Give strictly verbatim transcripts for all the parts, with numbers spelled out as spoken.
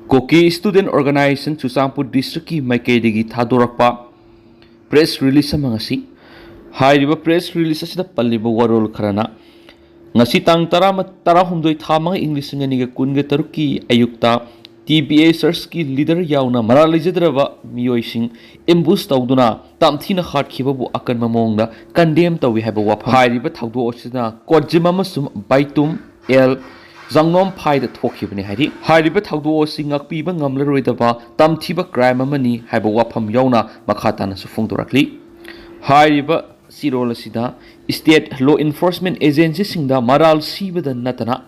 Kuki Student Organization Churachandpur ꯗꯤꯁꯇ꯭ꯔꯤꯛꯀꯤ ꯃꯥꯏꯀꯩꯗꯒꯤ ꯊꯥꯗꯣꯔꯛꯄ press release ꯑꯃ ꯉꯁꯤ꯫ ꯍꯥꯏꯔꯤꯕ ꯄ꯭ꯔꯦꯁ ꯔꯤꯂꯤꯁ ꯑꯁꯤꯗ ꯄꯜꯂꯤꯕ ꯋꯥꯔꯣꯜ ꯈꯔꯅ, ꯉꯁꯤ ꯇꯥꯡ ꯇꯔꯥ, ꯇꯔꯥꯍꯨꯝꯗꯣꯏ ꯊꯥ ꯃꯉꯥ ꯏꯪ ꯂꯤꯁꯤꯡ ꯑꯅꯤꯒ ꯀꯨꯟꯒ ꯇꯔꯨꯛꯀꯤ ꯑꯌꯨꯛꯇ ꯇꯤ ꯕꯤ ꯑꯦ ꯆꯔꯆꯀꯤ ꯂꯤꯗꯔ ꯌꯥꯎꯅ ꯃꯔꯥꯜ ꯂꯩꯖꯗ꯭ꯔꯕ ꯃꯤꯑꯣꯏꯁꯤꯡ ꯑꯦꯝꯕꯨꯁ ꯇꯧꯗꯨꯅ ꯇꯝꯊꯤꯅ ꯍꯥꯠꯈꯤꯕꯕꯨ ꯑꯀꯟꯕ ꯃꯑꯣꯡꯗ ꯀꯟꯗꯦꯝ ꯇꯧꯏ ꯍꯥꯏꯕ ꯋꯥꯐꯝ꯫ ꯍꯥꯏꯔꯤꯕ ꯊꯧꯗꯣꯛ ꯑꯁꯤꯅ ꯀꯣꯠꯖꯤꯝ ꯑꯃꯁꯨꯡ ꯕꯥꯏꯇꯨꯝ ꯑꯦꯜ ꯖꯥꯡꯅꯣꯝꯐꯥꯏꯗ ꯊꯣꯛꯈꯤꯕꯅꯤ ꯍꯥꯏꯔꯤ꯫ ꯍꯥꯏꯔꯤꯕ ꯊꯧꯗꯣꯛ ꯑꯁꯤ ꯉꯥꯛꯄꯤꯕ ꯉꯝꯂꯔꯣꯏꯗꯕ ꯇꯝꯊꯤꯕ ꯀ꯭ꯔꯥꯏꯝ ꯑꯃꯅꯤ ꯍꯥꯏꯕ ꯋꯥꯐꯝ ꯌꯥꯎꯅ ꯃꯈꯥ ꯇꯥꯅꯁꯨ ꯐꯣꯡꯗꯣꯔꯛꯂꯤ꯫ ꯍꯥꯏꯔꯤꯕ ꯆꯦꯔꯣꯜ ꯑꯁꯤꯗ ꯁ꯭ꯇꯦꯠ ꯂꯣ ꯏꯟꯐꯣꯔꯁꯃꯦꯟ ꯑꯦꯖꯦꯟꯁꯤꯁꯤꯡꯗ ꯃꯔꯥꯜ ꯁꯤꯕꯗ ꯅꯠꯇꯅ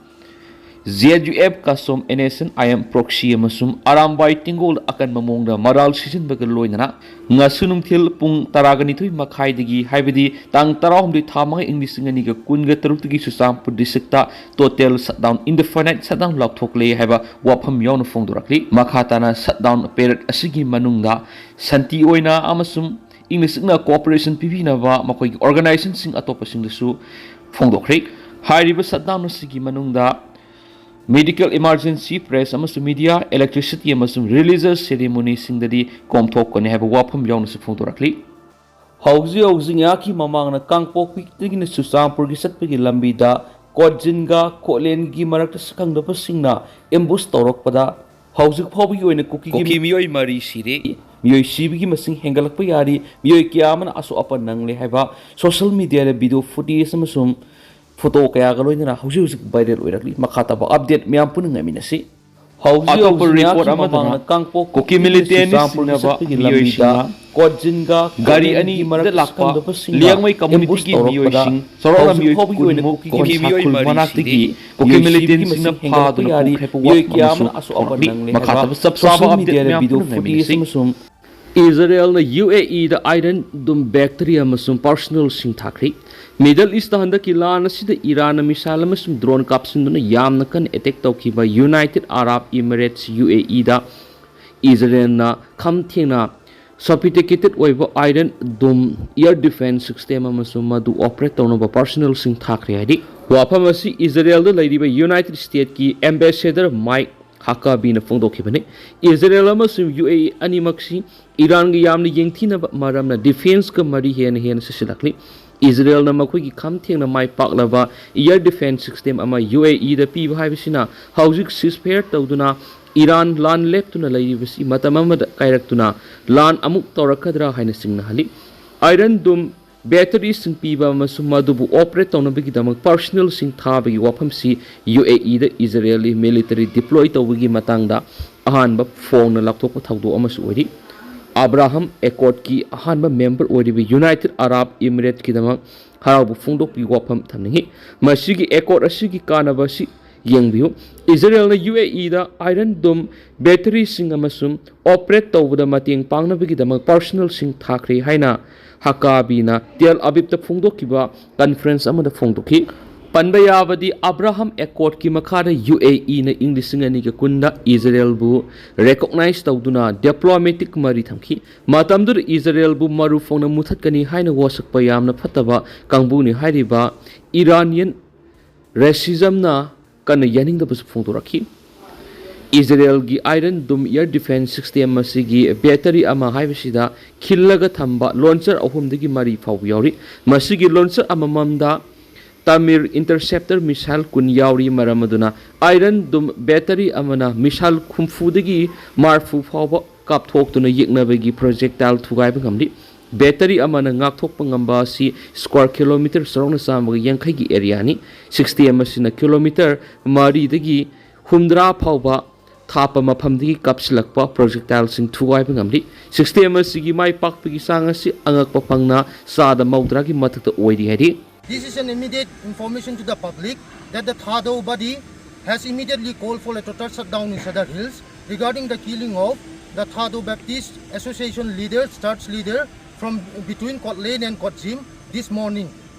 J U F Kasom N S N I M proxy ꯑꯃꯁꯨꯡ ꯑꯔꯥꯝꯕꯥꯏ ꯇꯤꯡꯒꯣꯜꯗ ꯑꯀꯟꯕ ꯃꯑꯣꯡꯗ ꯃꯔꯥꯜ ꯁꯤꯖꯤꯟꯕꯒ ꯂꯣꯏꯅꯅ ꯉꯁꯤ ꯅꯨꯡꯊꯤꯜ ꯄꯨꯡ ꯇꯔꯥꯒ ꯅꯤꯊꯣꯏ ꯃꯈꯥꯏꯗꯒꯤ, ꯍꯥꯏꯕꯗꯤ ꯇꯥꯡ ꯇꯔꯥꯍꯨꯝꯗꯣꯏ ꯊꯥ ꯃꯉꯥ ꯏꯪ ꯂꯤꯁꯤꯡ ꯑꯅꯤꯒ ꯀꯨꯟꯒ ꯇꯔꯨꯛꯇꯒꯤ Churachandpur district total shutdown, ꯏꯟꯗꯤꯐꯥꯏꯅꯥꯏꯠ shutdown ꯂꯥꯎꯊꯣꯛꯂꯦ ꯍꯥꯏꯕ ꯋꯥꯐꯝ ꯌꯥꯎꯅ ꯐꯣꯡꯗꯣꯔꯛꯂꯤ꯫ ꯃꯈꯥ ꯇꯥꯅ ꯁꯠꯗꯥꯎꯟ ꯄꯦꯔꯦꯗ ꯑꯁꯤꯒꯤ ꯃꯅꯨꯡꯗ ꯁꯥꯟꯇꯤ ꯑꯣꯏꯅ ꯑꯃꯁꯨꯡ ꯏꯪꯅ ꯆꯤꯛꯅ ꯀꯣꯑꯣꯄꯔꯦꯁꯟ ꯄꯤꯕꯤꯅꯕ ꯃꯈꯣꯏꯒꯤ ꯑꯣꯔꯒꯅꯥꯏꯖꯦꯁꯟꯁꯤꯡ ꯑꯇꯣꯞꯄꯁꯤꯡꯗꯁꯨ ꯐꯣꯡꯗꯣꯛꯈ꯭ꯔꯦ꯫ ꯍꯥꯏꯔꯤꯕ ꯁꯠꯗꯥꯎꯟ ꯑꯁꯤꯒꯤ ꯃꯅꯨꯡꯗ ꯃꯦꯗꯤꯀꯦꯜ ꯏꯃꯥꯔꯖꯦꯟꯁꯤ, ꯄ꯭ꯔꯦꯁ ꯑꯃꯁꯨꯡ ꯃꯤꯗꯤꯌꯥ, ꯏꯂꯦꯛꯇ꯭ꯔꯤꯁꯤꯇꯤ ꯑꯃꯁꯨꯡ ꯔꯤꯂꯤꯖꯁ ꯁꯦꯔꯦꯃꯣꯅꯤꯁꯤꯡꯗꯗꯤ ꯀꯣꯝꯊꯣꯛꯀꯅꯤ ꯍꯥꯏꯕ ꯋꯥꯐꯝ ꯌꯥꯎꯅꯁꯨ ꯐꯣꯡꯗꯣꯔꯛꯂꯤ꯫ ꯍꯧꯖꯤꯛ ꯍꯧꯖꯤꯛ ꯉꯥꯏꯍꯥꯛꯀꯤ ꯃꯃꯥꯡꯗ ꯀꯥꯡꯄꯣꯛꯄꯤꯗꯒꯤꯅ ꯆꯨꯔꯆꯥꯟꯄꯨꯔꯒꯤ ꯆꯠꯄꯒꯤ ꯂꯝꯕꯤꯗ ꯀꯣꯠꯖꯤꯟꯒ ꯀꯣꯠꯂꯦꯟꯒꯤ ꯃꯔꯛꯇ ꯁꯛꯈꯪꯗꯕꯁꯤꯡꯅ ꯑꯦꯝꯕꯨꯁ ꯇꯧꯔꯛꯄꯗ ꯍꯧꯖꯤꯛ ꯐꯥꯎꯕꯒꯤ ꯑꯣꯏꯅ ꯀꯨꯀꯤꯒꯤ ꯀꯨꯀꯤ ꯃꯤꯑꯣꯏ ꯃꯔꯤ ꯁꯤꯔꯦ꯫ ꯃꯤꯑꯣꯏ ꯁꯤꯕꯒꯤ ꯃꯁꯤꯡ ꯍꯦꯟꯒꯠꯂꯛꯄ ꯌꯥꯔꯤ꯫ ꯃꯤꯑꯣꯏ ꯀꯌꯥ ꯑꯃꯅ ꯑꯁꯣꯛ ꯑꯄꯟ ꯅꯪꯂꯦ ꯍꯥꯏꯕ ꯁꯣꯁꯤꯌꯦꯜ ꯃꯤꯗꯤꯌꯥꯗ ꯚꯤꯗꯤꯑꯣ ꯐꯨꯇꯦꯖ ꯑꯃꯁꯨꯡ ꯐꯣꯇꯣ ꯀꯌꯥꯒ ꯂꯣꯏꯅꯅ ꯍꯧꯖꯤꯛ ꯍꯧꯖꯤꯛ ꯚꯥꯏꯔꯦꯜ ꯑꯣꯏꯔꯛꯂꯤ꯫ ꯃꯈꯥ ꯇꯥꯕ ꯑꯞꯗꯦꯠ ꯃꯌꯥꯝ ꯄꯨꯟꯅ ꯉꯥꯏꯃꯤꯟꯅꯁꯤ꯫ ꯍꯧꯖꯤꯛ ꯑꯇꯣꯞꯄ ꯍꯧꯖꯤꯛ ꯔꯤꯄꯣꯔꯠ ꯉꯥꯏꯍꯥꯛꯀꯤ ꯑꯃꯗꯅ ꯃꯃꯥꯡꯗ ꯀꯥꯡꯄꯣꯛꯄꯤ ꯀꯨꯀꯤ ꯃꯤꯂꯤꯇꯦꯟꯠꯅ ꯆꯨꯔꯆꯥꯟꯄꯨꯔꯒꯤ ꯆꯤꯡꯅꯕ ꯆꯠꯄꯒꯤ ꯂꯝꯕꯤꯗ ꯃꯤꯑꯣꯏꯁꯤꯡꯅ ꯀꯣꯠꯖꯤꯟꯒ ꯒꯥꯔꯤ ꯀꯣꯠꯂꯦꯟꯒꯤ ꯑꯅꯤꯗ ꯃꯔꯛꯇ ꯂꯥꯛꯄ ꯁꯛꯈꯪꯗꯕꯁꯤꯡꯅ ꯂꯤꯌꯥꯡꯃꯩ ꯑꯦꯝꯕꯨꯁ ꯀꯝꯃ꯭ꯌꯨꯅꯤꯇꯤꯒꯤ ꯇꯧꯔꯛꯄꯗ ꯃꯤꯑꯣꯏꯁꯤꯡ ꯆꯥꯎꯔꯥꯛꯅ ꯍꯧꯖꯤꯛ ꯃꯤꯑꯣꯏ ꯐꯥꯎꯕꯒꯤ ꯑꯣꯏꯅ ꯀꯨꯟꯃꯨꯛ ꯀꯨꯀꯤ ꯀꯣꯟꯁꯥ ꯃꯤꯑꯣꯏ ꯈꯨꯜ ꯃꯔꯤ ꯃꯅꯥꯛꯇꯒꯤ ꯁꯤꯔꯦ꯫ ꯀꯨꯀꯤ ꯃꯤꯑꯣꯏ ꯃꯤꯂꯤꯇꯦꯟꯠꯁꯤꯡꯅ ꯁꯤꯕꯒꯤ ꯃꯁꯤꯡ ꯐꯥꯗꯨꯅ ꯍꯦꯟꯒꯠꯂꯛꯄ ꯌꯥꯔꯤ꯫ ꯄꯨꯈ꯭ꯔꯦ ꯍꯥꯏꯕ ꯃꯤꯑꯣꯏ ꯋꯥꯐꯝ ꯀꯌꯥ ꯑꯃꯁꯨ ꯑꯃꯅ ꯑꯁꯣꯛ ꯑꯄꯟ ꯐꯣꯡꯗꯣꯔꯛꯂꯤ꯫ ꯅꯪꯂꯦ ꯍꯥꯏꯕ ꯃꯈꯥ ꯇꯥꯕ ꯆꯞ ꯆꯥꯕ ꯁꯣꯁꯤꯌꯦꯜ ꯑꯞꯗꯦꯠ ꯃꯤꯗꯤꯌꯥꯗ ꯃꯌꯥꯝ ꯚꯤꯗꯤꯑꯣ ꯄꯨꯟꯅ ꯐꯨꯇꯦꯖ ꯉꯥꯏꯃꯤꯟꯅꯁꯤ꯫ ꯑꯃꯁꯨꯡ ꯏꯖꯔꯦꯜꯅ ꯌꯨ ꯑꯦ ꯏꯗ ꯑꯥꯏꯔꯟ ꯗꯨꯝ ꯕꯦꯛ ꯇꯔꯦꯠ ꯑꯃꯁꯨꯡ ꯄꯥꯔꯁꯣꯅꯦꯜꯁꯤꯡ ꯊꯥꯈ꯭ꯔꯦ꯫ ꯃꯤꯗꯜ ꯏꯁꯇ ꯍꯟꯗꯛꯀꯤ ꯂꯥꯟ ꯑꯁꯤꯗ ꯏꯔꯥꯟꯅ ꯃꯤꯁꯥꯏꯜ ꯑꯃꯁꯨꯡ ꯗ꯭ꯔꯣꯟ ꯀꯥꯞꯁꯤꯟꯗꯨꯅ ꯌꯥꯝꯅ ꯀꯟꯅ ꯑꯦꯇꯦꯛ ꯇꯧꯈꯤꯕ ꯌꯨꯅꯥꯏꯇꯦꯗ ꯑꯔꯥꯕ ꯏꯃꯤꯔꯦꯠꯁ, ꯌꯨ ꯑꯦ ꯏꯗ, ꯏꯖꯔꯦꯜꯅ ꯈꯝ ꯊꯦꯡꯅ ꯁꯣꯐꯤꯁꯇꯤꯀꯦꯇꯦꯗ ꯑꯣꯏꯕ ꯑꯥꯏꯔꯟ ꯗꯣꯝ ꯏꯌꯔ ꯗꯤꯐꯦꯟꯁ ꯁꯤꯁꯇꯦꯝ ꯑꯃꯁꯨꯡ ꯃꯗꯨ ꯑꯣꯄꯔꯦꯠ ꯇꯧꯅꯕ ꯄꯥꯔꯁꯣꯅꯦꯜꯁꯤꯡ ꯊꯥꯈ꯭ꯔꯦ ꯍꯥꯏꯔꯤ꯫ ꯋꯥꯐꯝ ꯑꯁꯤ ꯏꯖꯔꯦꯜꯗ ꯂꯩꯔꯤꯕ ꯌꯨꯅꯥꯏꯇꯦꯗ ꯁ꯭ꯇꯦꯠꯀꯤ ꯑꯦꯝꯕꯦꯁꯦꯗꯔ ꯃꯥꯏꯛ ꯍꯀꯥꯕꯤꯅ ꯐꯣꯡꯗꯣꯛꯈꯤꯕꯅꯤ꯫ ꯏꯖꯔꯦꯜ ꯑꯃꯁꯨꯡ ꯌꯨ ꯑꯦ ꯏ ꯑꯅꯤꯃꯛꯁꯤ ꯏꯔꯥꯟꯒ ꯌꯥꯝꯅ ꯌꯦꯡꯊꯤꯅꯕ ꯃꯔꯝꯅ ꯗꯤꯐꯦꯟꯁꯀ ꯃꯔꯤ ꯍꯦꯟꯅ ꯍꯦꯟꯅ ꯆꯦꯁꯤꯜꯂꯛꯂꯤ꯫ ꯏꯖꯔꯦꯜꯅ ꯃꯈꯣꯏꯒꯤ ꯈꯝ ꯊꯦꯡꯅ ꯃꯥꯏ ꯄꯥꯛꯂꯕ ꯏꯌꯔ ꯗꯤꯐꯦꯟꯁ ꯁꯤꯁꯇꯦꯝ ꯑꯃ ꯌꯨ ꯑꯦ ꯏꯗ ꯄꯤꯕ ꯍꯥꯏꯕꯁꯤꯅ ꯍꯧꯖꯤꯛ ꯁꯤꯁꯐꯦꯌꯔ ꯇꯧꯗꯨꯅ ꯏꯔꯥꯟ ꯂꯥꯟ ꯂꯦꯞꯇꯨꯅ ꯂꯩꯔꯤꯕꯁꯤ ꯃꯇꯝ ꯑꯃꯗ ꯀꯥꯏꯔꯛꯇꯨꯅ ꯂꯥꯟ ꯑꯃꯨꯛ ꯇꯧꯔꯛꯀꯗ꯭ꯔꯥ ꯍꯥꯏꯅ ꯆꯤꯡꯅꯍꯜꯂꯤ꯫ ꯑꯥꯏꯔꯟ ꯗꯨꯝ ꯕꯦꯇꯔꯤꯁꯤꯡ ꯄꯤꯕ ꯑꯃꯁꯨꯡ ꯃꯗꯨꯕꯨ ꯑꯣꯄꯔꯦꯠ ꯇꯧꯅꯕꯒꯤꯗꯃꯛ ꯄꯥꯔꯁꯅꯦꯜꯁꯤꯡ ꯊꯥꯕꯒꯤ ꯋꯥꯐꯝꯁꯤ ꯌꯨ ꯑꯦ ꯏꯗ ꯏꯖꯔꯦꯜꯒꯤ ꯃꯤꯂꯤꯇꯔꯤ ꯗꯤꯄ꯭ꯂꯣꯏ ꯇꯧꯕꯒꯤ ꯃꯇꯥꯡꯗ ꯑꯍꯥꯟꯕ ꯐꯣꯡꯅ ꯂꯥꯎꯊꯣꯛꯄ ꯊꯧꯗꯣꯛ ꯑꯃꯁꯨ ꯑꯣꯏꯔꯤ꯫ ꯑꯕ꯭ꯔꯥꯍꯝ ꯑꯦꯀꯣꯔꯗꯀꯤ ꯑꯍꯥꯟꯕ ꯃꯦꯝꯕꯔ ꯑꯣꯏꯔꯤꯕ ꯌꯨꯅꯥꯏꯇꯦꯗ ꯑꯔꯥꯕ ꯏꯃꯤꯔꯦꯠꯀꯤꯗꯃꯛ ꯍꯔꯥꯎꯕ ꯐꯣꯡꯗꯣꯛꯄꯒꯤ ꯋꯥꯐꯝ ꯊꯝꯅꯤꯡꯏ꯫ ꯃꯁꯤꯒꯤ ꯑꯦꯀꯣꯔꯗ ꯑꯁꯤꯒꯤ ꯀꯥꯟꯅꯕ ꯑꯁꯤ ꯌꯦꯡꯕꯤꯌꯨ꯫ ꯏꯖꯔꯦꯜꯅ ꯌꯨ ꯑꯦ ꯏꯗ ꯑꯥꯏꯔꯟ ꯗꯣꯝ ꯕꯦꯇꯔꯤꯁꯤꯡ ꯑꯃꯁꯨꯡ ꯑꯣꯄꯔꯦꯠ ꯇꯧꯕꯗ ꯃꯇꯦꯡ ꯄꯥꯡꯅꯕꯒꯤꯗꯃꯛ ꯄꯥꯔꯁꯅꯦꯜꯁꯤꯡ ꯊꯥꯈ꯭ꯔꯦ ꯍꯥꯏꯅ ꯍꯀꯥꯕꯤꯅ ꯇꯦꯜ ꯑꯕꯤꯕꯇ ꯐꯣꯡꯗꯣꯛꯈꯤꯕ ꯀꯟꯐꯔꯦꯟꯁ ꯑꯃꯗ ꯐꯣꯡꯗꯣꯛꯈꯤ꯫ ꯄꯟꯕ ꯌꯥꯕꯗꯤ, ꯑꯕ꯭ꯔꯥꯍꯝ ꯑꯦꯀꯣꯔꯗꯀꯤ ꯃꯈꯥꯗ ꯌꯨ ꯑꯦ ꯏꯅ ꯏꯪ ꯂꯤꯁꯤꯡ ꯑꯅꯤꯒ ꯀꯨꯟꯗ ꯏꯖꯔꯦꯜꯕꯨ ꯔꯦꯀꯣꯛꯅꯥꯏꯖ ꯇꯧꯗꯨꯅ ꯗꯤꯄ꯭ꯂꯣꯃꯦꯇꯤꯛ ꯃꯔꯤ ꯊꯝꯈꯤ꯫ ꯃꯇꯝꯗꯨꯗ ꯏꯖꯔꯦꯜꯕꯨ ꯃꯔꯨ ꯐꯣꯡꯅ ꯃꯨꯊꯠꯀꯅꯤ ꯍꯥꯏꯅ ꯋꯥꯁꯛꯄ ꯌꯥꯝꯅ ꯐꯠꯇꯕ ꯀꯥꯡꯕꯨꯅꯤ ꯍꯥꯏꯔꯤꯕ ꯏꯔꯥꯅꯤꯌꯟ ꯔꯦꯁꯤꯖꯝꯅ ꯀꯟꯅ ꯌꯥꯅꯤꯡꯗꯕꯁꯨ ꯐꯣꯡꯗꯣꯔꯛꯈꯤ꯫ ꯏꯖꯔꯦꯜꯒꯤ ꯑꯥꯏꯔꯟ ꯗꯨꯝ ꯏꯌꯔ ꯗꯤꯐꯦꯟꯁ ꯁꯤꯁꯇꯦꯝ ꯑꯁꯤꯒꯤ ꯕꯦꯇꯔꯤ ꯑꯃ ꯍꯥꯏꯕꯁꯤꯗ ꯈꯤꯜꯂꯒ ꯊꯝꯕ ꯂꯣꯟꯆꯔ ꯑꯍꯨꯝꯗꯒꯤ ꯃꯔꯤ ꯐꯥꯎꯕ ꯌꯥꯎꯔꯤ꯫ ꯃꯁꯤꯒꯤ ꯂꯣꯟꯆꯔ ꯑꯃꯃꯝꯗ ꯇꯃꯤꯔ ꯏꯟꯇꯔꯁꯦꯞꯇꯔ ꯃꯤꯁꯥꯏꯜ ꯀꯨꯟ ꯌꯥꯎꯔꯤ꯫ ꯃꯔꯝ ꯑꯗꯨꯅ ꯑꯥꯏꯔꯟ ꯗꯨꯝ ꯕꯦꯇꯔꯤ ꯑꯃꯅ ꯃꯤꯁꯥꯏꯜ ꯍꯨꯝꯐꯨꯗꯒꯤ ꯃꯔꯤꯐꯨ ꯐꯥꯎꯕ ꯀꯥꯞꯊꯣꯛꯇꯨꯅ ꯌꯦꯛꯅꯕꯒꯤ ꯄ꯭ꯔꯣꯖꯦꯛꯇꯥꯏꯜ ꯊꯨꯒꯥꯏꯕ ꯉꯝꯂꯤ꯫ ꯕꯦꯇꯔꯤ ꯑꯃꯅ ꯉꯥꯛꯊꯣꯛꯄ ꯉꯝꯕ ꯑꯁꯤ ꯁ꯭ꯀ꯭ꯋꯥꯔ ꯀꯤꯂꯣꯃꯤꯇꯔ ꯆꯥꯎꯔꯥꯛꯅ ꯆꯥꯝꯃꯒ ꯌꯥꯡꯈꯩꯒꯤ ꯑꯦꯔꯤꯌꯥꯅꯤ꯫ ꯁꯤꯁꯇꯦꯝ ꯑꯁꯤꯅ ꯀꯤꯂꯣꯃꯤꯇꯔ ꯃꯔꯤꯗꯒꯤ ꯍꯨꯝꯗ꯭ꯔꯥ ꯐꯥꯎꯕ ꯊꯥꯞꯄ ꯃꯐꯝꯗꯒꯤ ꯀꯥꯞꯁꯤꯜꯂꯛꯄ ꯄ꯭ꯔꯣꯖꯦꯛꯇꯥꯏꯜꯁꯤꯡ ꯊꯨꯒꯥꯏꯕ ꯉꯝꯂꯤ꯫ ꯁꯤꯁꯇꯦꯝ ꯑꯁꯤꯒꯤ ꯃꯥꯏ ꯄꯥꯛꯄꯒꯤ ꯆꯥꯡ ꯑꯁꯤ ꯑꯉꯛꯄ ꯐꯪꯅ ꯆꯥꯗ ꯃꯧꯗ꯭ꯔꯥꯒꯤ ꯃꯊꯛꯇ ꯑꯣꯏꯔꯤ ꯍꯥꯏꯔꯤ꯫ This is an immediate information to the public that the Thado body has immediately called for a total shutdown in Sadar Hills regarding the killing of the Thado Baptist Association leader, church leader from between Kot Lane and Kot Jim this morning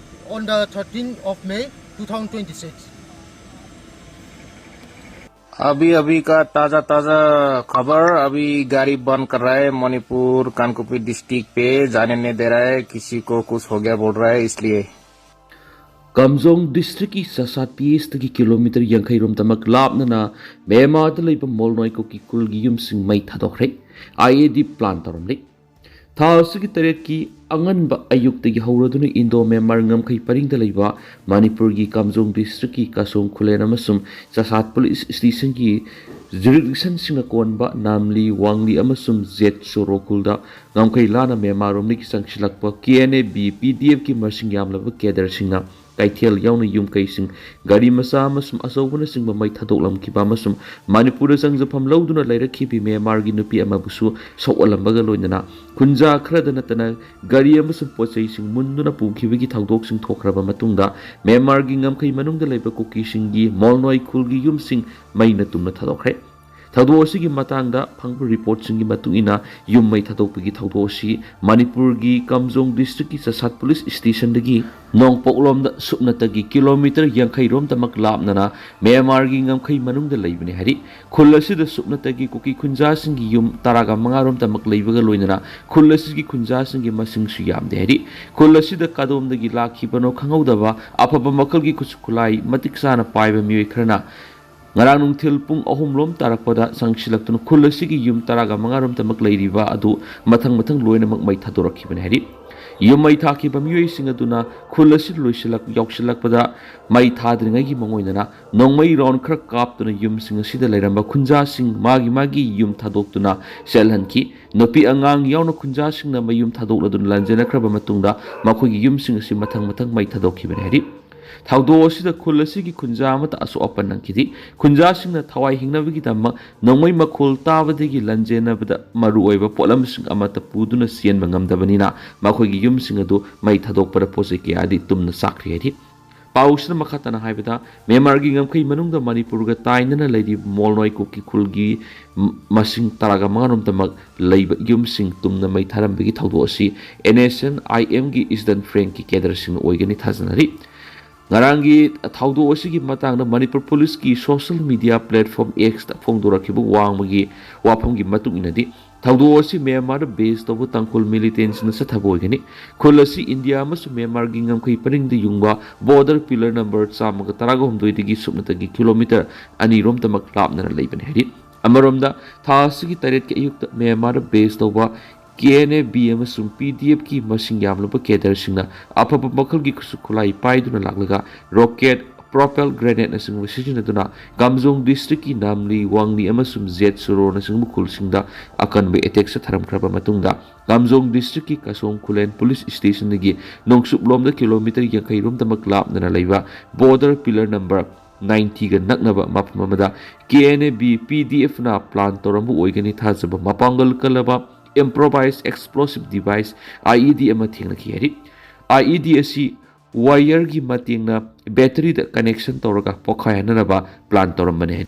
on the thirteenth of May two thousand twenty-six. अभी अभी का ताज़ा ताज़ा खबर। अभी गाड़ी बंद कर रहा है मणिपुर कानकुपी डिस्ट्रिक्ट पे, जाने नहीं दे रहा है, किसी को कुछ हो गया बोल रहा है, इसलिए। ꯀꯥꯝꯖꯣꯡ ꯗꯤꯁꯇ꯭ꯔꯤꯛꯀꯤ ꯆꯥꯁꯥꯠ ꯄꯤ ꯑꯦꯁꯇꯒꯤ ꯀꯤꯂꯣꯃꯤꯇꯔ ꯌꯥꯡꯈꯩ ꯔꯣꯝꯇꯃꯛ ꯂꯥꯞꯅꯅ ꯃ꯭ꯌꯥꯟꯃꯥꯔꯗ ꯂꯩꯕ ꯃꯣꯜꯅꯣꯏ ꯀꯨꯀꯤ ꯈꯨꯜꯒꯤ ꯌꯨꯝꯁꯤꯡ ꯃꯩ ꯊꯥꯗꯣꯛꯈ꯭ꯔꯦ꯫ ꯑꯥꯏ ꯏ ꯗꯤ ꯄ꯭ꯂꯥꯟ ꯇꯧꯔꯝꯂꯤ꯫ ꯊꯥ ꯑꯁꯤꯒꯤ ꯇꯔꯦꯠꯀꯤ ꯑꯉꯟꯕ ꯑꯌꯨꯛꯇꯒꯤ ꯍꯧꯔꯗꯨꯅ ꯏꯟꯗꯣ ꯃ꯭ꯌꯥꯟꯃꯥꯔ ꯉꯝꯈꯩ ꯄꯔꯤꯡꯗ ꯂꯩꯕ ꯃꯅꯤꯄꯨꯔꯒꯤ ꯀꯥꯝꯖꯣꯡ ꯗꯤꯁꯇ꯭ꯔꯤꯛꯀꯤ ꯀꯥꯁꯣꯡ ꯈꯨꯂꯦꯟ ꯑꯃꯁꯨꯡ ꯆꯥꯁꯥꯠ ꯄꯨꯂꯤꯁ ꯁ꯭ꯇꯦꯁꯟꯒꯤ ꯖꯨꯔꯤꯗꯤꯛꯁꯟꯁꯤꯡꯅ ꯀꯣꯟꯕ ꯅꯥꯝꯂꯤ, ꯋꯥꯡꯂꯤ ꯑꯃꯁꯨꯡ ꯖꯦꯠ ꯆꯣꯔꯣ ꯈꯨꯜꯗ ꯉꯝꯈꯩ ꯂꯥꯟꯅ ꯃ꯭ꯌꯥꯟꯃꯥꯔꯔꯣꯝꯗꯒꯤ ꯆꯪꯁꯤꯜꯂꯛꯄ ꯀꯦ ꯑꯦꯟ ꯑꯦ ꯕꯤ ꯄꯤ ꯗꯤ ꯑꯦꯐꯀꯤ ꯃꯁꯤꯡ ꯌꯥꯝꯂꯕ ꯀꯦꯗꯔꯁꯤꯡꯅ ꯀꯩꯊꯦꯜ ꯌꯥꯎꯅ ꯌꯨꯝ ꯀꯩꯁꯤꯡ, ꯒꯥꯔꯤ ꯃꯆꯥ ꯑꯃꯁꯨꯡ ꯑꯆꯧꯕꯅꯆꯤꯡꯕ ꯃꯩ ꯊꯥꯗꯣꯛꯂꯝꯈꯤꯕ ꯑꯃꯁꯨꯡ ꯃꯅꯤꯄꯨꯔꯗ ꯆꯪꯖꯐꯝ ꯂꯧꯗꯨꯅ ꯂꯩꯔꯛꯈꯤꯕꯤ ꯃ꯭ꯌꯥꯟꯃꯥꯔꯒꯤ ꯅꯨꯄꯤ ꯑꯃꯕꯨꯁꯨ ꯁꯣꯛꯍꯜꯂꯝꯕꯒ ꯂꯣꯏꯅꯅ ꯈꯨꯟꯖꯥ ꯈꯔꯗ ꯅꯠꯇꯅ ꯒꯥꯔꯤ ꯑꯃꯁꯨꯡ ꯄꯣꯠꯆꯩꯁꯤꯡ ꯃꯨꯟꯗꯨꯅ ꯄꯨꯈꯤꯕꯒꯤ ꯊꯧꯗꯣꯛꯁꯤꯡ ꯊꯣꯛꯈ꯭ꯔꯕ ꯃꯇꯨꯡꯗ ꯃ꯭ꯌꯥꯟꯃꯥꯔꯒꯤ ꯉꯝꯈꯩ ꯃꯅꯨꯡꯗ ꯂꯩꯕ ꯀꯨꯀꯤꯁꯤꯡꯒꯤ ꯃꯣꯜꯅꯣꯏ ꯈꯨꯜꯒꯤ ꯌꯨꯝꯁꯤꯡ ꯃꯩꯅ ꯇꯨꯝꯅ ꯊꯥꯗꯣꯛꯈ꯭ꯔꯦ꯫ ꯊꯧꯗꯣꯛ ꯑꯁꯤꯒꯤ ꯃꯇꯥꯡꯗ ꯐꯪꯕ ꯔꯤꯄꯣꯔꯠꯁꯤꯡꯒꯤ ꯃꯇꯨꯡ ꯏꯟꯅ, ꯌꯨꯝ ꯃꯩ ꯊꯥꯗꯣꯛꯄꯒꯤ ꯊꯧꯗꯣꯛ ꯑꯁꯤ ꯃꯅꯤꯄꯨꯔꯒꯤ ꯀꯥꯝꯖꯣꯡ ꯗꯤꯁꯇ꯭ꯔꯤꯛꯀꯤ ꯆꯥꯁꯥꯠ ꯄꯨꯂꯤꯁ ꯁ꯭ꯇꯦꯁꯟꯗꯒꯤ ꯅꯣꯡꯄꯣꯛꯂꯣꯝꯗ ꯁꯨꯞꯅꯇꯒꯤ ꯀꯤꯂꯣꯃꯤꯇꯔ ꯌꯥꯡꯈꯩ ꯔꯣꯝꯇꯃꯛ ꯂꯥꯞꯅꯅ ꯃ꯭ꯌꯥꯟꯃꯥꯔꯒꯤ ꯉꯝꯈꯩ ꯃꯅꯨꯡꯗ ꯂꯩꯕꯅꯤ ꯍꯥꯏꯔꯤ꯫ ꯈꯨꯜ ꯑꯁꯤꯗ ꯁꯨꯞꯅꯇꯒꯤ ꯀꯨꯀꯤ ꯈꯨꯟꯖꯥꯁꯤꯡꯒꯤ ꯌꯨꯝ ꯇꯔꯥꯒ ꯃꯉꯥ ꯔꯣꯝꯇꯃꯛ ꯂꯩꯕꯒ ꯂꯣꯏꯅꯅ ꯈꯨꯜ ꯑꯁꯤꯒꯤ ꯈꯨꯟꯖꯥꯁꯤꯡꯒꯤ ꯃꯁꯤꯡꯁꯨ ꯌꯥꯝꯗꯦ ꯍꯥꯏꯔꯤ꯫ ꯈꯨꯜ ꯑꯁꯤꯗ ꯀꯗꯣꯝꯗꯒꯤ ꯂꯥꯛꯈꯤꯕꯅꯣ ꯈꯪꯍꯧꯗꯕ ꯑꯐꯕ ꯃꯈꯜꯒꯤ ꯈꯨꯠꯁꯨ ꯈꯨꯠꯂꯥꯏ ꯃꯇꯤꯛ ꯆꯥꯅ ꯄꯥꯏꯕ ꯃꯤꯑꯣꯏ ꯈꯔꯅ ꯉꯔꯥꯡ ꯅꯨꯡꯊꯤꯜ ꯄꯨꯡ ꯑꯍꯨꯝ ꯔꯣꯝ ꯇꯥꯔꯛꯄꯗ ꯆꯪꯁꯤꯜꯂꯛꯇꯨꯅ ꯈꯨꯜ ꯑꯁꯤꯒꯤ ꯌꯨꯝ ꯇꯔꯥꯒ ꯃꯉꯥ ꯔꯣꯝꯇꯃꯛ ꯂꯩꯔꯤꯕ ꯑꯗꯨ ꯃꯊꯪ ꯃꯊꯪ ꯂꯣꯏꯅꯃꯛ ꯃꯩ ꯊꯥꯗꯣꯔꯛꯈꯤꯕꯅꯤ ꯍꯥꯏꯔꯤ꯫ ꯌꯨꯝ ꯃꯩ ꯊꯥꯈꯤꯕ ꯃꯤꯑꯣꯏꯁꯤꯡ ꯑꯗꯨꯅ ꯈꯨꯜ ꯑꯁꯤ ꯂꯣꯏꯁꯤꯜꯂꯛ-, ꯌꯧꯁꯤꯜꯂꯛꯄꯗ ꯃꯩ ꯊꯥꯗ꯭ꯔꯤꯉꯩꯒꯤ ꯃꯉꯣꯏꯗꯅ ꯅꯣꯡꯃꯩ ꯔꯥꯎꯟ ꯈꯔ ꯀꯥꯞꯇꯨꯅ ꯌꯨꯝꯁꯤꯡ ꯑꯁꯤꯗ ꯂꯩꯔꯝꯕ ꯈꯨꯟꯖꯥꯁꯤꯡ ꯃꯥꯒꯤ ꯃꯥꯒꯤ ꯌꯨꯝ ꯊꯥꯗꯣꯛꯇꯨꯅ ꯆꯦꯜꯍꯟꯈꯤ꯫ ꯅꯨꯄꯤ ꯑꯉꯥꯡ ꯌꯥꯎꯅ ꯈꯨꯟꯖꯥꯁꯤꯡꯅ ꯃꯌꯨꯝ ꯊꯥꯗꯣꯛꯂꯗꯨꯅ ꯂꯥꯟꯖꯦꯟꯅꯈ꯭ꯔꯕ ꯃꯇꯨꯡꯗ ꯃꯈꯣꯏꯒꯤ ꯌꯨꯝꯁꯤꯡ ꯑꯁꯤ ꯃꯊꯪ ꯃꯊꯪ ꯃꯩ ꯊꯥꯗꯣꯛꯈꯤꯕꯅꯤ ꯍꯥꯏꯔꯤ꯫ ꯊꯧꯗꯣꯛ ꯑꯁꯤꯗ ꯈꯨꯜ ꯑꯁꯤꯒꯤ ꯈꯨꯟꯖꯥ ꯑꯃꯠꯇ ꯑꯁꯣꯛ ꯑꯄꯟ ꯅꯪꯈꯤꯗꯦ꯫ ꯈꯨꯟꯖꯥꯁꯤꯡꯅ ꯊꯋꯥꯏ ꯍꯤꯡꯅꯕꯒꯤꯗꯃꯛ ꯅꯣꯡꯃꯩ ꯃꯈꯣꯜ ꯇꯥꯕꯗꯒꯤ ꯂꯥꯟꯖꯦꯟꯅꯕꯗ ꯃꯔꯨꯑꯣꯏꯕ ꯄꯣꯠꯂꯝꯁꯤꯡ ꯑꯃꯠꯇ ꯄꯨꯗꯨꯅ ꯆꯦꯟꯕ ꯉꯝꯗꯕꯅꯤꯅ ꯃꯈꯣꯏꯒꯤ ꯌꯨꯝꯁꯤꯡ ꯑꯗꯨ ꯃꯩ ꯊꯥꯗꯣꯛꯄꯗ ꯄꯣꯠ ꯆꯩ ꯀꯌꯥꯗꯤ ꯇꯨꯝꯅ ꯆꯥꯛꯈ꯭ꯔꯦ ꯍꯥꯏꯔꯤ꯫ ꯄꯥꯎꯁꯤꯅ ꯃꯈꯥ ꯇꯥꯅ ꯍꯥꯏꯕꯗ, ꯃ꯭ꯌꯥꯟꯃꯥꯔꯒꯤ ꯉꯝꯈꯩ ꯃꯅꯨꯡꯗ ꯃꯅꯤꯄꯨꯔꯒ ꯇꯥꯏꯅꯅ ꯂꯩꯔꯤꯕ ꯃꯣꯜꯅꯣꯏ ꯀꯨꯀꯤ ꯈꯨꯜꯒꯤ ꯃ-, ꯃꯁꯤꯡ ꯇꯔꯥꯒ ꯃꯉꯥ ꯔꯣꯝꯇꯃꯛ ꯂꯩꯕ ꯌꯨꯝꯁꯤꯡ ꯇꯨꯝꯅ ꯃꯩ ꯊꯥꯔꯝꯕꯒꯤ ꯊꯧꯗꯣꯛ ꯑꯁꯤ ꯑꯦꯟ ꯑꯦꯁ ꯑꯦꯟ ꯑꯥꯏ ꯑꯦꯝꯒꯤ ꯏꯁꯇꯔꯟ ꯐ꯭ꯂꯦꯡꯒꯤ ꯀꯦꯗꯔꯁꯤꯡꯅ ꯑꯣꯏꯒꯅꯤ ꯊꯥꯖꯅꯔꯤ꯫ ꯉꯔꯥꯡꯒꯤ ꯊꯧꯗꯣꯛ ꯑꯁꯤꯒꯤ ꯃꯇꯥꯡꯗ ꯃꯅꯤꯄꯨꯔ ꯄꯨꯂꯤꯁꯀꯤ ꯁꯣꯁꯤꯌꯦꯜ ꯃꯤꯗꯤꯌꯥ ꯄ꯭ꯂꯦꯠꯐꯣꯝ ꯑꯦꯛꯁꯇ ꯐꯣꯡꯗꯣꯔꯛꯈꯤꯕ ꯋꯥꯡꯃꯒꯤ ꯋꯥꯐꯝꯒꯤ ꯃꯇꯨꯡ ꯏꯟꯅꯗꯤ, ꯊꯧꯗꯣꯛ ꯑꯁꯤ ꯃ꯭ꯌꯥꯟꯃꯥꯔꯗ ꯕꯦꯁ ꯇꯧꯕ ꯇꯥꯡꯈꯨꯜ ꯃꯤꯂꯤꯇꯦꯟꯁꯤꯡꯅ ꯆꯠꯊꯕ ꯑꯣꯏꯒꯅꯤ꯫ ꯈꯨꯜ ꯑꯁꯤ ꯏꯟꯗꯤꯌꯥ ꯑꯃꯁꯨꯡ ꯃ꯭ꯌꯥꯟꯃꯥꯔꯒꯤ ꯉꯝꯈꯩ ꯄꯔꯤꯡꯗ ꯌꯨꯡꯕ ꯕꯣꯔꯗꯔ ꯄꯤꯂꯔ ꯅꯝꯕꯔ ꯆꯥꯝꯃꯒ ꯇꯔꯥꯒ ꯍꯨꯝꯗꯣꯏꯗꯒꯤ ꯁꯨꯞꯅꯇꯒꯤ ꯀꯤꯂꯣꯃꯤꯇꯔ ꯑꯅꯤꯔꯣꯝꯇꯃꯛ ꯂꯥꯞꯅꯅ ꯂꯩꯕꯅꯤ ꯍꯥꯏꯔꯤ꯫ ꯑꯃꯔꯣꯝꯗ, ꯊꯥ ꯑꯁꯤꯒꯤ ꯇꯔꯦꯠꯀꯤ ꯑꯌꯨꯛꯇ ꯃ꯭ꯌꯥꯟꯃꯥꯔꯗ ꯕꯦꯁ ꯇꯧꯕ ꯀꯦ ꯑꯦꯟ ꯑꯦ ꯕꯤ ꯑꯃꯁꯨꯡ ꯄꯤ ꯗꯤ ꯑꯦꯐꯀꯤ ꯃꯁꯤꯡ ꯌꯥꯝꯂꯕ ꯀꯦꯗꯔꯁꯤꯡꯅ ꯑꯐꯕ ꯃꯈꯜꯒꯤ ꯈꯨꯠꯁꯨ ꯈꯨꯠꯂꯥꯏ ꯄꯥꯏꯗꯨꯅ ꯂꯥꯛꯂꯒ ꯔꯣꯀꯦꯠ, ꯄ꯭ꯔꯣꯄꯦꯜ ꯒ꯭ꯔꯦꯅꯦꯠꯅꯆꯤꯡꯕ ꯁꯤꯖꯤꯟꯅꯗꯨꯅ ꯀꯥꯝꯖꯣꯡ ꯗꯤꯁꯇ꯭ꯔꯤꯛꯀꯤ ꯅꯥꯝꯂꯤ, ꯋꯥꯡꯂꯤ ꯑꯃꯁꯨꯡ ꯖꯦꯠ ꯁꯨꯔꯣꯅꯆꯤꯡꯕ ꯈꯨꯜꯁꯤꯡꯗ ꯑꯀꯟꯕ ꯑꯦꯇꯦꯛ ꯆꯠꯊꯔꯝꯈ꯭ꯔꯕ ꯃꯇꯨꯡꯗ, ꯀꯥꯝꯖꯣꯡ ꯗꯤꯁꯇ꯭ꯔꯤꯛꯀꯤ ꯀꯥꯁꯣꯡ ꯈꯨꯂꯦꯟ ꯄꯨꯂꯤꯁ ꯁ꯭ꯇꯦꯁꯟꯗꯒꯤ ꯅꯣꯡꯆꯨꯞꯂꯣꯝꯗ ꯀꯤꯂꯣꯃꯤꯇꯔ ꯌꯥꯡꯈꯩ ꯔꯣꯝꯗꯃꯛ ꯂꯥꯞꯅꯅ ꯂꯩꯕ ꯕꯣꯔꯗꯔ ꯄꯤꯂꯔ ꯅꯝꯕꯔ ꯅꯥꯏꯟꯇꯤꯒ ꯅꯛꯅꯕ ꯃꯐꯝ ꯑꯃꯗ K N A B P D ꯑꯦꯐꯅ ꯄ꯭ꯂꯥꯟ ꯇꯧꯔꯝꯕ ꯑꯣꯏꯒꯅꯤ ꯊꯥꯖꯕ ꯃꯄꯥꯡꯒꯜ ꯀꯜꯂꯕ improvised explosive device, I E D, ꯑꯃ ꯊꯦꯡꯅꯈꯤ ꯍꯥꯏꯔꯤ꯫ ꯑꯥꯏ ꯏ ꯗꯤ ꯑꯁꯤ ꯋꯥꯌꯔꯒꯤ ꯃꯇꯦꯡꯅ ꯕꯦꯇꯔꯤꯗ ꯀꯅꯦꯛꯁꯟ ꯇꯧꯔꯒ ꯄꯣꯈꯥꯏꯍꯟꯅꯅꯕ ꯄ꯭ꯂꯥꯟ ꯇꯧꯔꯝꯕꯅꯤ ꯍꯥꯏ꯫